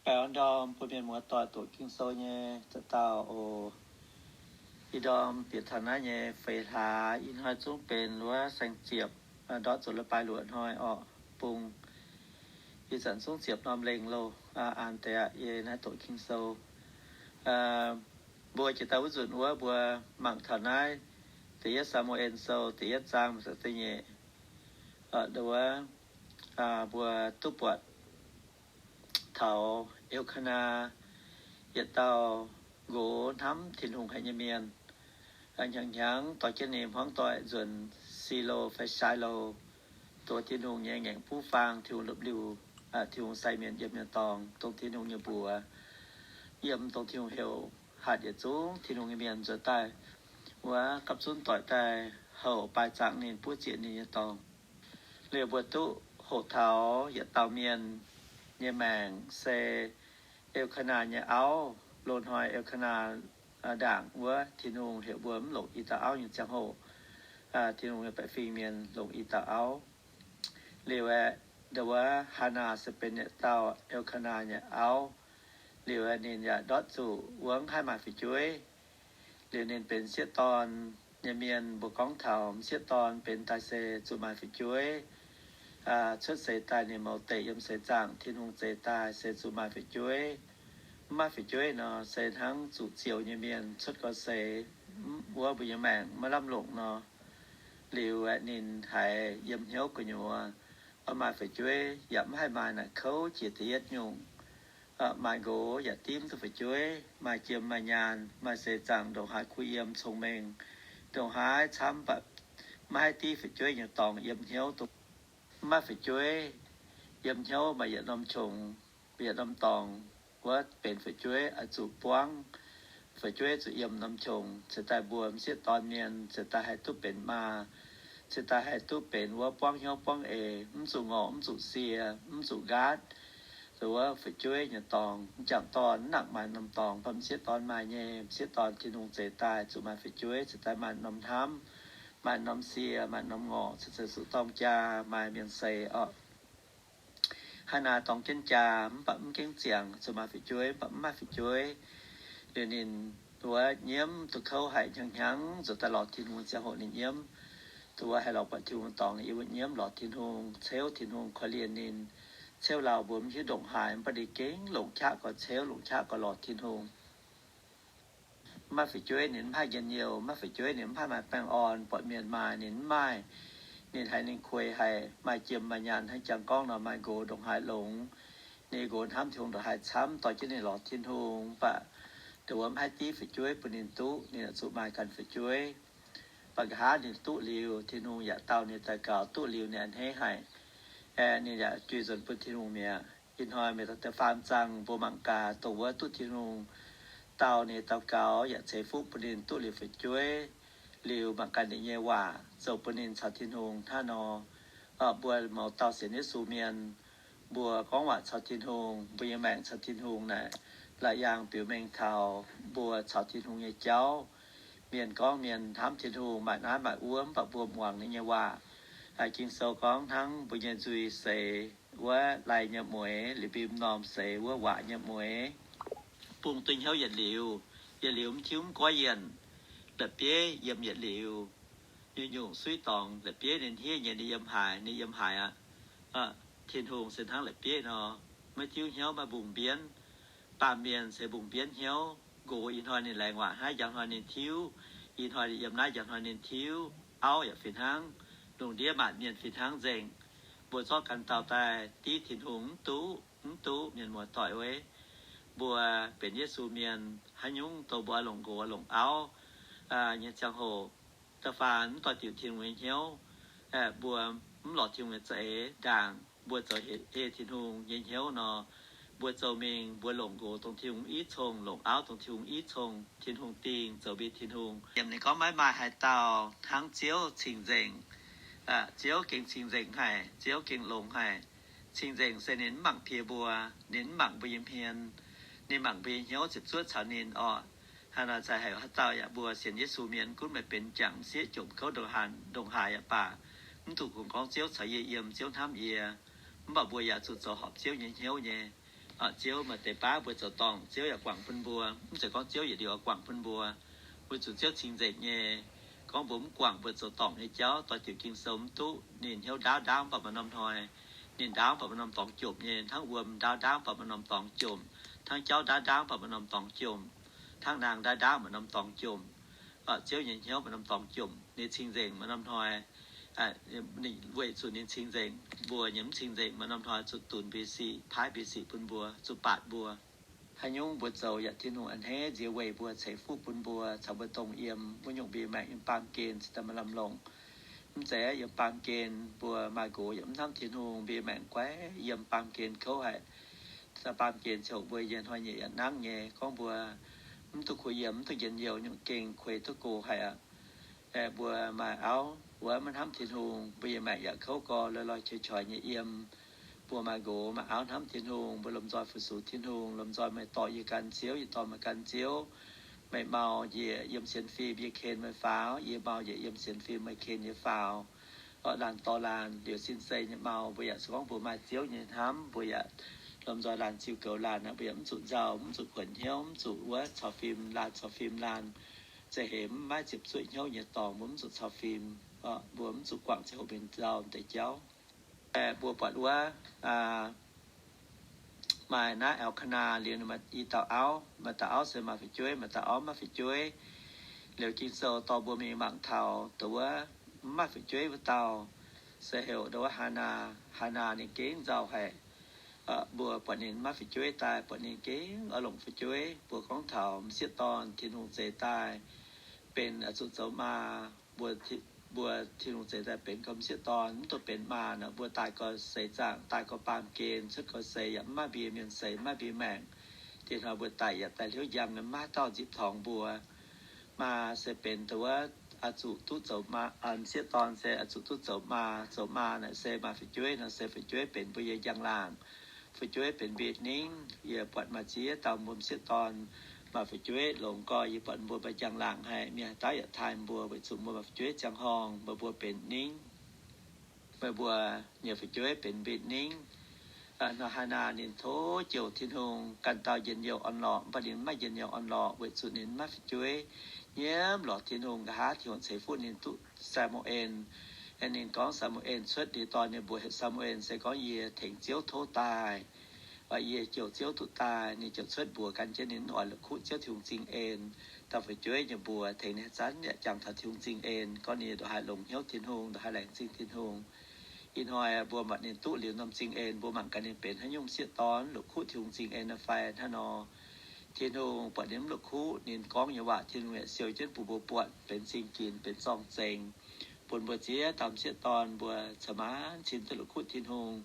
Baengh orn ndorm mbuo mienh muoz-doic doqc Ging-Sou nyei dauh dauh oc. Ih ndorm bieqc taux naaiv nyei feix hlaax, ih hnoi zungv benx wuov saeng-ziepc, ndortv zuqc leiz-baaix luoqc hnoi orqc, bung. Ih zanc zungv ziepc norm lengh loh. An deix aqv, yie naaiv doqc Ging-Sou. Mbuo jiex daaih wuov nzunc wuov mbuo mangc taux naaiv Da'yietv Saa^mu^en Sou da'yietv zaang da'nyeic. Wuov, mbuo duqv buatc taux Eu^kaa^naa, yietc dauh nqox hnamv Tin-Hungh haic nyei mienh, hnyangx-hnyangx dorh jienv ninh hmuangv doic nzuonx Silo fai Silo, dongh Tin-Hungh nyei ngaengc buv faang, Tin-Hungh lupc liuh, Tin-Hungh sai mienh yiem nyei dorngx, dongh Tin-Hungh nyei mbuox, yiem dongh Tin-Hungh heuc hatc yietc zungv Tin-Hungh nyei mienh nzuonx daaih wuov gapv zunv doic daaih houc baaix zaangc ninh, buov zieqc ninh nyei dorngx. Liuz mbuo duqv hoqc taux yietc dauh mienh nyei maengc se Eu^kaa^naa nyei auv. Loz-hnoi Eu^kaa^naa ndaangc wuov, Tin-Hungh heuc mbuo mv longc i dauh auv nyei ziangh hoc, Tin-Hungh nyei baeqc fingx mienh longc i dauh auv. Liuz aeqv, ndau wuov Haanaa se benx yietc dauh Eu^kaa^naa nyei auv. Liuz aeqv, ninh yaac ndortv zuqc wuov mv haih maaih fu'jueiv. Liuz ninh benx m'sieqv dorn nyei mienh. Mbuo gorngv taux m'sieqv dorn benx daaih se zuqc maaih fu'jueiv. Cuotv seix daaih ninh mouz deic yiem seix zaangc, Tin-Hungh zeix daaih se zuqc maaih fu'jueiv. Mv maaih fu'jueiv nor, se hnangv zuqc zioux nyei mienh cuotv gau seix, wuov mbuo nyei maengc maiv lamh longc nor. Liuz aeqv, ninh haiz yiem hnyouv gu'nyuoz, oix maaih fu'jueiv yaac mv haih maaih naaic kouv jiex da'yietv nyungc. Maaih nqox yaac dimv duqv fu'jueiv, maaih jiem maaih nyaanh, maaih seix zaangc ndongc haaix kuh yiem cong-mengh, ndongc haaix camv, mv baac maiv haih div fu'jueiv nyei dorngx yiem hnyouv. Mv maaih fu'jueiv yiem hnyouv maaih yietc norm qongx, yietc norm dorngx. Wuov benx fu'jueiv oix zuqc buangv. Fu'jueiv zuqc yiem norm qongx, ceix daaih mbuo m'sieqv dorn mienh ceix daaih haih duqv benx maa, ceix daaih haih duqv benx wuov buangv hnyouv buangv eix, mv zuqc ngorc, mv zuqc sie, mv zuqc nqaatv. Wuov fu'jueiv nyei dorngx, m'jangc dorn mv nangc maaih norm dorngx, mv baac m'sieqv dorn maaih nyei. M'sieqv dorn Tin-Hungh zeix daaih zuqc maaih fu'jueiv, ceix daaih maaih norm hnamv, maaih norm sie, maaih norm ngorc, ceix zuqc dorng jaa, maaih mienh seix orqc. Haanaa dorng jienv jaa, mv baac mv gengh ziangx zuqc maaih fu'jueiv, mv baac mv maaih fu'jueiv. Liuz ninh wuov nyiemv duqv kouv haic, hnyangx-hnyangx nzuonx daaih lorz Tin-Hungh ziangh hoc ninh nyiemv. Duqv wuov haih lorz buatc Tin-Hungh dorngx, yie wuov nyiemv lorz Tin-Hungh, ceuv Tin-Hungh korv-lienh ninh. Ceuv lauh mbuo mv hiuv ndongc haaix, mv baac ninh gengh longc qaqv gauh ceuv, longc qaqv gauh lorz Tin-Hungh. Mv maaih fu'jueiv ninh mv haih njien-youh, mv maaih fu'jueiv ninh mv haih maaih baengh orn, buatc mienh maaih ninh mv maaih. Ninh haiz ninh kuei haic, maaih jiem maaih nyaanh hnangv jangx gorngv nor, maaih nqox ndongc haaix longx, ninh nqox hnamv Tin-Hungh ndongc haaix camv, dorh jienv ninh lorz Tin-Hungh, mv baac dongh wuov mv haih div fu'jueiv bun ninh duqv, ninh yaac zuqc maaih ganh fu'jueiv. Mv baac nqa'haav ninh duqv liuz, Tin-Hungh yaac dau ninh daux gaux, duqv liuz ninh a'hneiv haic, ninh yaac juix nzuonx bun Tin-Hungh mi'aqv. Ih hnoi mienh da'faam zaang mbuo mangc gaax, dongh wuov duqv Tin-Hungh dau ninh daux gaux yaac ceix fuqv bun ninh duqv liuz fu'jueiv. Liuz mangc gaax ninh nyei waac zoux bun ninh caux Tin-Hungh hnangv nor. Mbuo mouz dauh sienx Yesu mienh, mbuo gorngv waac caux Tin-Hungh, mbuo nyei maengc caux Tin-Hungh naaic, la'yaangh biux mengh taux mbuo caux Tin-Hungh nyei jauv. Mienh gorngv mienh hnamv Tin-Hungh, maaih naaiv maaih wuov, mv baac mbuo muangx ninh nyei waac. Ging-Sou gorngv hnangv mbuo nyei nzuih seix wuov lai nyei mueix, liuz mbim m'normh seix wuov waac nyei mueix, bungx duqv hnyouv yietc liuz, yietc liuz mv tiuv mv goiv yienh, la'bieiv yiem yietc liuz. Nyungc-nyungc suiv dorngx la'bieiv ninh hniev nyei, ninh yiem haaix, ninh yiem haaix aqv. Tin-Hungh se hnangv la'bieiv nor, maiv tiuv hnyouv, maiv mbungh mbienv. Baamh mienh se mbungh mbienv hnyouv. Nqox ih hnoi ninh laengz waac hnangv, njang hnoi ninh tiuv. Ih hnoi ninh yiem naaiv, njang hnoi ninh tiuv. Auv yaac fih hnangv. Lungh ndiev maanc mienh fih hnangv nzengc. Mbuo zorqv ganh dauh daaih div Tin-Hungh mv duqv, mv duqv, mienh muoz-doic weic mbuo benx Yesu mienh, haaix nyungc dongh mbuo longc nqox longc auv, nyei ziangh hoc, da'faanh mv doix diuc Tin-Hungh nyei hnyouv, mbuo mv lorz Tin-Hungh nyei za'eix. Ndaangc mbuo zoux heh Tin-Hungh nyei hnyouv nor, mbuo zoux mingh, mbuo longc nqox dongh Tin-Hungh i cong, longc auv dongh Tin-Hungh i cong, Tin-Hungh dingh zoux mbuo Tin-Hungh. Yiem ninh gorngv maiv maaih haaix dauh hnangv Ziouv cing-nzengc. Ziouv gengh cing-nzengc haic, Ziouv gengh longx haic. Cing-nzengc se ninh mv mangc piex mbuo, ninh mv mangc mbuo nyei hmien, ninh mangc mbuo nyei hnyouv ziepc zuoqv caux ninh orqc. Hnangv naaic cai haic haaix dauh yaac mbuo sienx Yesu mienh, gunv meih benx jangc sieqv jomc kouv ndongc haaix, ndongc haaix yaac baac, mv dungx kungx gorngv Ziouv caux yie yiem, Ziouv hnamv yie. Mv baac mbuo yaac zuqc zoux horpc Ziouv nyei hnyouv nyei. Ziouv maaih deix baav mbuo zoux dorngc, Ziouv yaac guangc bun mbuo. Mv zeiz gorngv Ziouv yietc liuz oix guangc bun mbuo. Weic zuqc Ziouv cing-nzengc nyei. Gorngv mbuo mv guangc mbuo zoux dorngc nyei jauv, doix-diuc Ging-Sou mv duqv. Ninh hnyouv ndaauv ndaauv mv baac maaih norm hnoi. Ninh ndaauv mv baac maaih norm dorngx jomc nyei, hnangv wuom ndaauv ndaauv mv baac maaih norm dorngx jomc, hnangv jauv ndaauv ndaauv mv baac maaih norm dorngx jomc, hnangv naang ndaauv ndaauv maaih norm dorngx jomc. Ziouv nyei hnyouv maaih norm dorngx jomc, ninh cing-nzengc maaih norm hnoi. Ninh weic zuqc ninh cing-nzengc, mbuo nyei mv cing-nzengc, maaih norm hnoi zuqc dunx mbuo nyei sic, paaiv mbuo nyei sic bun mbuo, zuqc baatc mbuo. Haaix nyungc mbuo zoux yaac Tin-Hungh a'hneiv nziex weic mbuo, ceix fuqv bun mbuo, caux mbuo dongh yiem wuov nyungc mbuo maengc yiem baamh gen cingx daaih maaih lamh longc. Mv zeiz yiem baamh gen mbuo maaih nqox yaac mv hnamv Tin-Hungh, mbuo maengc guaiv yiem baamh gen kouv haic. Baamh gen ziouc mbuo yie hnoi nyei yaac nangv nyei. Gorngv mbuo mv duqv kuh yiem, mv duqv njien-youh, nyungc gengh kuei duqv gox haic aqv. Mbuo maaih auv wuov maiv hnamv Tin-Hungh, mbuo yie maengc yaac kouv gorx, loi loi qoi qoi nyei yiem. Mbuo maaih nqox maaih auv hnamv Tin-Hungh, mbuo lomh nzoih fu-sux Tin-Hungh, lomh nzoih meih dorh yie gan Ziouv, yie dorh meih gan Ziouv. Meih mau njiec yiem sienx fim, yie ken meih faaux, yie mau njiec yiem sienx fim, meih ken yie faaux. Laanh dorh laanh liuz sin sei nyei mau, mbuo yaac se gorngv mbuo maaih Ziouv nyei hnamv, mbuo yaac lomh nzoih laanh ziux goux laanh, mbuo yaac mv zuqc nzauh, mv zuqc kuonx hnyouv, mv zuqc wuov caux fim laanh, caux fim laanh. Zeiz hemx maiv ziepc zuoqv hnyouv nyei dorngx, mbuo mv zuqc caux fim. Mbuo mv zuqc guangc ziangh hoc mingh nzauh deix jauv. Mbuo buatc wuov maaih naaiv Elkana liuz, maaih i dauh auv. Maaih dauh auv se maaih fu'jueiv, maaih dauh auv maiv fu'jueiv. Liuz Ging-Sou dorh mbuo mingh mangc taux dongh wuov mv maaih fu'jueiv wuov dauh se heuc dongh wuov Haanaa. Haanaa ninh gengh nzauh haic. Mbuo buatc ninh maiv fu'jueiv daaih, buatc ninh gengh oix longc fu'jueiv. Mbuo gorngv taux m'sieqv dorn Tin-Hungh zeix daaih benx zuqc zoux maa. Mbuo, mbuo Tin-Hungh zeix daaih benx gau m'sieqv dorn, mv dungx benx maa nor, mbuo daaih gau seix zaangc, daaih gau baamh gen, cuotv gau seix yaac mv maaih mbuo mienh seix, mv maaih mbuo maengc. Diex hnoi mbuo daic yaac daaih hliouv njang, maiv maaih dauh nzipc torngx mbuo. Maa se benx dongh wuov oix zuqc duqv zoux maa, m'sieqv dorn se oix zuqc duqv zoux maa. Zoux maa naaic se maaih fu'jueiv nor, se fu'jueiv benx mbuo nyei njang-laangc. Fu'jueiv benx mbit ningv. Yie buatc maaih ziex dauh mbuo m'sieqv dorn maaih fu'jueiv longx gorx, yie buatc mbuo maaih njang-laangc haic, mienh haaix dauh yaac taaih mbuo weic zuqc mbuo maaih fu'jueiv ziangh horngh, meih mbuo benx ningv. Meih mbuo nyei fu'jueiv benx mbit ningv. Nor Haanaa ninh tov jouh Tin-Hungh ganh dauh njien-youh orn-lorqc, mv baac ninh maiv njien-youh orn-lorqc weic zuqc ninh maiv fu'jueiv. Nyiemv lorz Tin-Hungh, nqa'haav Tin-Hungh ceix fuqv ninh duqv Saa^mu^en. Ninh gorngv Saa^mu^en cuotv, ninh dorn nyei mbuox heuc Saa^mu^en se gorngv yie tengx Ziouv tov daaih, yie jouh Ziouv duqv daaih. Ninh ziouc cuotv mbuox gan jienv ninh mv oix la'kuqv Ziouv Tin-Hungh zingh en. Dauh fu'jueiv nyei mbuox tengx ninh zanv yaac jangx taux Tin-Hungh zingh en, gorngv ninh ndongc haaix longx hnyouv Tin-Hungh, ndongc haaix laengz zingh Tin-Hungh. Ih hnoi mbuo mangc ninh duqv liuz norm zingh en, mbuo mangc gaax ninh benx haaix nyungc m'sieqv dorn, la'kuqv Tin-Hungh zingh en fai hnangv nor. Tin-Hungh buatc ninh mv la'kuqv, ninh gorngv nyei waac Tin-Hungh yaac siou jienv bun mbuo buatc benx zingh ginx, benx zorng-zengx, bun mbuo ziex dauh m'sieqv dorn mbuo caux maanc cin duqv la'kuqv Tin-Hungh.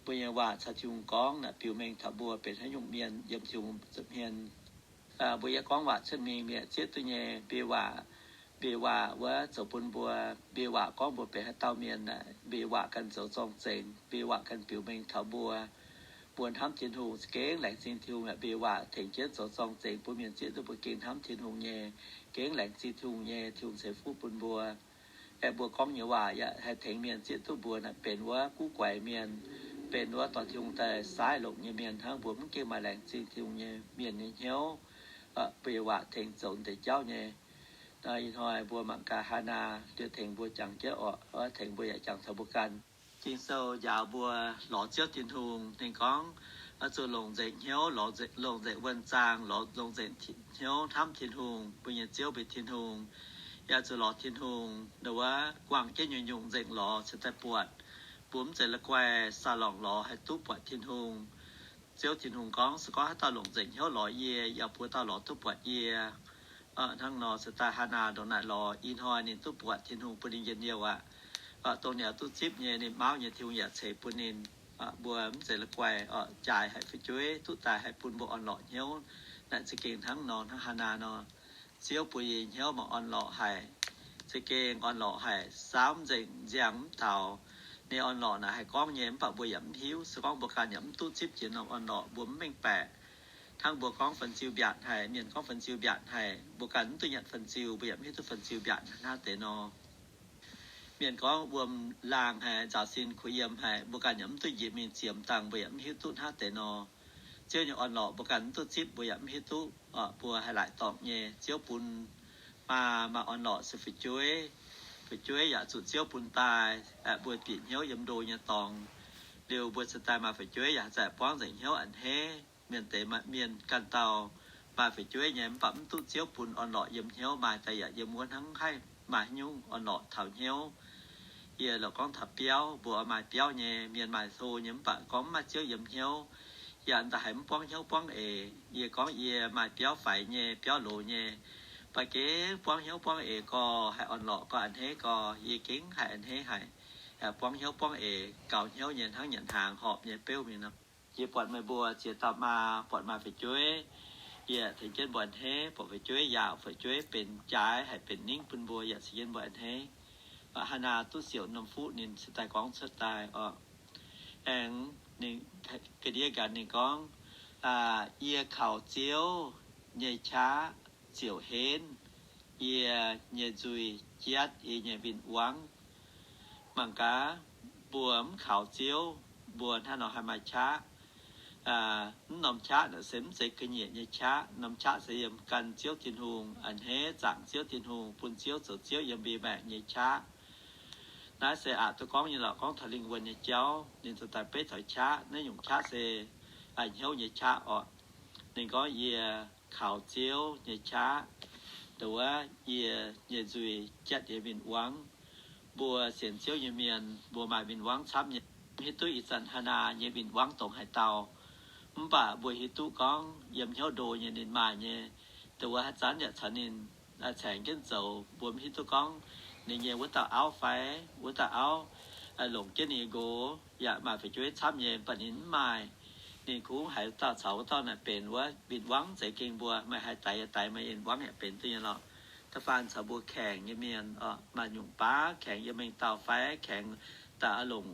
Mbuo nyei waac caux Tin-Hungh gorngv naaic biux mengh taux mbuo benx haaix nyungc mienh yiem Tin-Hungh nza'hmien. Mbuo yie gorngv waac cuotv mingh mienh zieqv duqv nyei. Mbiv waac, mbiv waac wuov zoux bun mbuo, mbiv waac gorngv mbuo benx haaix dauh mienh naaic, mbiv waac ganh zoux zorng-zengx, mbiv waac ganh biux mengh taux mbuo. Mbuo hnamv Tin-Hungh gengh laengz zingh Tin-Hungh yaac mbiv waac tengx jienv zoux zorng-zengx bun mienh zieqv duqv mbuo gengh hnamv Tin-Hungh nyei, gengh laengz zingh Tin-Hungh nyei, Tin-Hungh ceix fuqv bun mbuo. Aeqv, mbuo gorngv nyei waac yaac haih tengx mienh zieqv duqv mbuo naaic benx wuov guv guaix mienh, benx wuov dorh Tin-Hungh daaih saaiv longc nyei mienh hnangv. Mbuo mv gengh maaih laengz zingh Tin-Hungh nyei mienh nyei hnyouv, mbiv waac tengx zoux deix jauv nyei. Ih hnoi mbuo mangc gaax Haanaa liuz tengx mbuo jangx jienv oc, tengx mbuo yaac jangx taux mbuo ganh. Ging-Sou njaaux mbuo lorz Ziouv Tin-Hungh. Ninh gorngv, oix zuqc longc nzengc hnyouv, longc nzengc wuonh zaang, longc nzengc hnyouv hnamv Tin-Hungh, mbuo nyei Ziouv benx Tin-Hungh. Yaac zuqc lorz Tin-Hungh, ndongc wuov guangc jienv nyungc-nyungc nzengc lorz cingx daaih buatc. Mbuo mv zeiz la'guaih saax lorngh lorz haih duqv buatc Tin-Hungh. Ziouv Tin-Hungh gorngv, se gorngv haaix dauh longc nzengc hnyouv lorz yie, yaac buo dauh lorz duqv buatc yie. Hnangv nor se daaih Haanaa ndongc naaic lorz, ih hnoi ninh duqv buatc Tin-Hungh bun ninh njien-youh aqv. Dongh ninh duqv zipv nyei, ninh mauv nyei Tin-Hungh yaac ceix bun ninh. Mbuo mv zeiz la'guaih jaaix haic fu'jueiv duqv daaih haih bun mbuo orn-lorqc hnyouv. Naaic za'gengh hnangv nor, hnangv Haanaa nor, Ziouv bun yie hnyouv mangc orn-lorqc haic. Za'gengh orn-lorqc haic, saauv nzengc nziang mv taux. Ninh orn-lorqc naaic haih gorngv nyei, mv baac mbuo yaac mv hiuv. Se gorngv mbuo ganh yaac mv duqv zipv jiex norm orn-lorqc, mbuo mv mengh baeqc. Hnangv mbuo gorngv fan-ziu mbiaatc haic, mienh gorngv fan-ziu mbiaatc haic, mbuo ganh mv duqv nyanc fan-ziu, mbuo yaac mv hiuv duqv fan-ziu mbiaatc hnangv haaix deix nor. Mienh gorngv wuom laangh haic, nzaaux sin kuh yiem haic, mbuo ganh yaac mv duqv njiec mingh ziemx dangh, mbuo yaac mv hiuv duqv hnangv haaix deix nor. Ziouv nyei orn-lorqc mbuo ganh mv duqv zipv, mbuo yaac mv hiuv duqv. Mbuo haih laaic dorngc nyei, Ziouv bun maa maaih orn-lorqc se fu'jueiv. Fu'jueiv yaac zuqc Ziouv bun daaih, mbuo bieqc hnyouv yiem ndo nyei dorngx. Liuz mbuo cingx daaih maaih fu'jueiv yaac haih zaih buangv nzengc hnyouv a'hneiv. Mienh deix maaih mienh ganh dauh maaih fu'jueiv nyei, mv baac mv duqv Ziouv bun orn-lorqc yiem hnyouv, maaih daaih yaac yiem wuov hnangv haih maaih nyungc orn-lorqc taux hnyouv. Yie lorqc gorngv taux biauv, mbuo maaih biauv nyei, mienh maaih hlo nyei, mv baac gorngv mv maaih Ziouv yiem hnyouv, yaac daaih haiz mv buangv hnyouv buangv eix. Yie gorngv yie maaih biauv faix nyei, biauv loz nyei, mv baac gengh buangv hnyouv buangv eix gorx, haih orn-lorqc gorx, a'hneiv gorx, yie gengh haih a'hneiv haic. Buangv hnyouv buangv eix, gaux hnyouv nyei hnangv nyanc hnaangx horpc nyei beuv mingh nor. Yie buatc meih mbuo ziex dauh maa buatc maaih fu'jueiv, yie tengx jienv mbuo a'hneiv, buatc fu'jueiv yaauc, fu'jueiv benx jaaix, haih benx ningv bun mbuo, yaac tengx jienv mbuo a'hneiv. Hannaa duqv siouc norm fuqv ninh cingx daaih gorngv cuotv daaih oc. Aengx ninh ga'ndiev gaax ninh gorngv, yie kaux Ziouv nyei qaqv ziouc henv yie nyei nzuih, jatv yie nyei win-wangv. Mangc gaax, mbuo mv kaux Ziouv, mbuo hnangv nor haih maaih qaqv. Mv norm qaqv naaic se mv zeiz ga'nyiec nyei qaqv. Norm qaqv se yiem gan Ziouv Tin-Hungh, a'hneiv zaangc Ziouv Tin-Hungh, bun Ziouv zoux Ziouv yiem mbuo maengc nyei qaqv. Naaiv se aqc duqv gorngv nyei lorqc, gorngv taux lingh wuonh nyei jauv. Ninh ziouc daaih beiv taux qaqv. Naaiv nyungc qaqv se hnyouv nyei qaqv oc. Ninh gorngv, yie kaux Ziouv nyei qaqv, nduov yie nyei nzuih, jatv yie win-wangv. Mbuo sienx Ziouv nyei mienh, mbuo maaih win-wangv camv nyei. Hiuv duqv ih zanc Hannaa nyei win-wangv dongh haaix dauh, mv baac mbuo hiuv duqv gorngv yiem hnyouv ndo nyei ninh maaih nyei. Nduov haaix zanc yaac caux ninh caengx jienv zoux. Mbuo mv hiuv duqv gorngv ninh nyei wuov dauh auv fai wuov dauh auv longc jienv ninh nqox yaac maaih fu'jueiv camv nyei, mv baac ninh mv maaih. Ninh kungx haiz dauh caux wuov dauh naaic benx wuov win-wangv zeiz gengh mbuo. Meih haih daix yaac daix, meih win-wangv yaac benx duqv nyei lorqc. Da'faanh caux mbuo kaengx nyei mienh, maaih nyungc baav kaengx yiem mengh dauh fai kaengx daaih longc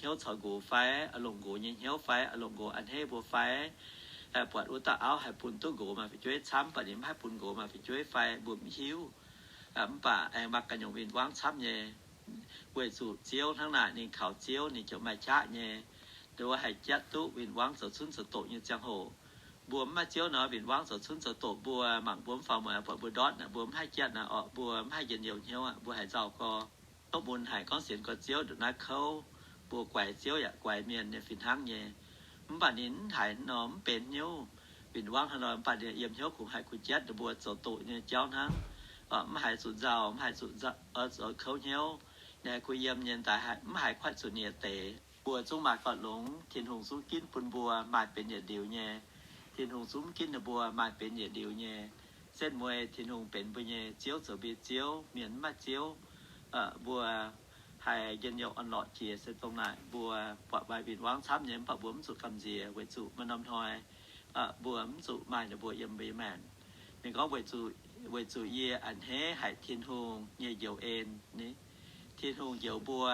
hnyouv caux nqox fai, longc nqox nyei hnyouv fai, longc nqox a'hneiv mbuo fai, buatc wuov dauh auv haih bun duqv nqox maaih fu'jueiv camv, baac ninh mv haih bun nqox maaih fu'jueiv fai, mbuo mv hiuv. Mv baac aengx maaih ganh nyungc win-wangv camv nyei. Weic zuqc Ziouv hnangv naaic, ninh kaux Ziouv ninh ziouc maaih qaqv nyei. Nduov haih jatv duqv win-wangv zoux cunv zoux doqc nyei ziangh hoc. Mbuo mv maaih Ziouv nor, win-wangv zoux cunv zoux doqc mbuo mangc mbuo mv faaux mueiz, buatc mbuo ndortv naaic, mbuo mv haih jatv naaic orqc, mbuo mv haih njien-youh hnyouv aqv, mbuo haiz nzauh gorx. Tov mun haic gorngv sienx gorx Ziouv nduqc naaiv kouv, mbuo guaix Ziouv yaac guaix mienh nyei fih hnangv nyei. Mv baac ninh mv haiz nor mv benx hnyouv, win-wangv hnangv nor, mv baac ninh yiem hnyouv kungx haih kuh jatv ninh mbuo zoux doqc nyei jauv hnangv. Mv haiz zuqc nzauh, mv haiz zuqc kouv hnyouv. Ninh haih kuh yiem nyei daaih, mv haiz kuaaiv zuqc ninh nyei deix. Mbuo zungv maaih gauh longx, Tin-Hungh zungv ginv bun mbuo maaih benx yietc liuz nyei. Tin-Hungh zungv mv ginv ninh mbuo maaih benx yietc liuz nyei. Setv mueiz Tin-Hungh benx mbuo nyei Ziouv, zoux mbuo Ziouv, mienh mv maaih Ziouv. Mbuo haih njien-youh orn-lorqc jiex se dongh naaic, mbuo buatc maaih win-wangv camv nyei, mv baac mbuo mv zuqc gamh nziex weic zuqc maaih norm hnoi mbuo mv zuqc maaih ninh mbuo yiem mbuo nyei maengc. Ninh gorngv, weic zuqc yie a'hneiv haic Tin-Hungh nyei njoux en. Tin-Hungh njoux mbuo.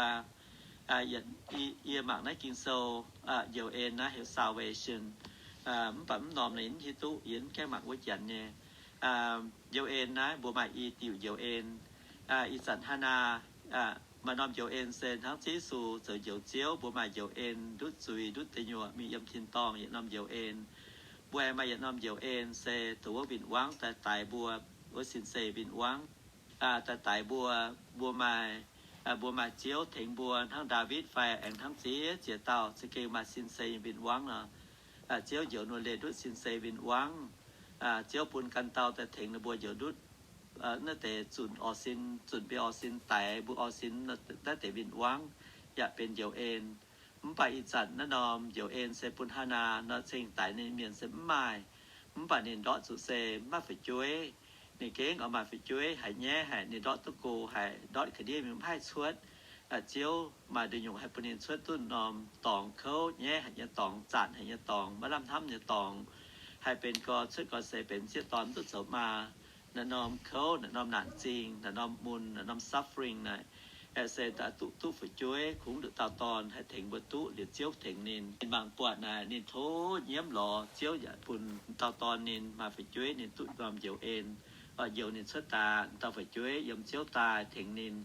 Yie mangc naaiv Ging-Sou, njoux en naaiv heuc salvation. Mv baac mv norm ninh mv hiuv duqv, yie mv gaengh mangc wuov janx nyei. Njoux en naaiv mbuo maaih i diuc njoux en. Ih zanc Hannaa maaih norm njoux en se hnangv Ziouv Yesu zoux njoux Ziouv, mbuo maaih njoux en ndutv zuiz, ndutv deic nyuoqc, mingh yiem tin-dorngh, yietc norm njoux en. Mbuo aengx maaih yietc norm njoux en se dongh wuov win-wangv daaih daix mbuo, wuov sin-seix win-wangv daaih daix mbuo. Mbuo maaih, mbuo maaih Ziouv tengx mbuo hnangv Ndaawitv fai aengx hnangv ziex ziex dauh za'gengh maaih sin-seix nyei win-wangv nor. Ziouv njoux ninh mbuo leih ndutv sin-seix win-wangv. Ziouv bun ganh dauh daaih tengx ninh mbuo njoux ndutv naaiv deix zunc orv sin, zunc mbuo orv sin daix, mbuo orv sin naaiv deix win-wangv yaac benx njoux en. Mv baac ih zanc naaiv norm njoux en se bun Hannaa nor cingx daix ninh mienh se mv maaih. Mv baac ninh ndortv zuqc se mv maaih fu'jueiv. Ninh gengh oix maaih fu'jueiv haiz nyaiv haic, ninh ndortv duqv go haic, ndortv ga'ndiev mingh mv haih cuotv. Ziouv maaih nduqc nyungc haih bun ninh cuotv duqv norm dorngx kouv, nyaiv haic nyei dorngx, zanc haic nyei dorngx, maiv lamh hnamv nyei dorngx, haih benx gorx cuotv gorx seix, benx sieqv dorn duqv zoux maa. Naaiv norm kouv, naaiv norm naanc zingh, naaiv norm mun, naaiv norm suffering naaic, se daaih duqv, duqv fu'jueiv, kungx nduqc dauh dorn haih tengx mbuo duqv liuz Ziouv tengx ninh. Ninh mangc buatc naaic, ninh tov nyiemv lorz Ziouv yaac bun dauh dorn ninh maaih fu'jueiv, ninh duqv norm njoux en. Njoux ninh cuotv daaih, dauh fu'jueiv yiem Ziouv daaih tengx ninh.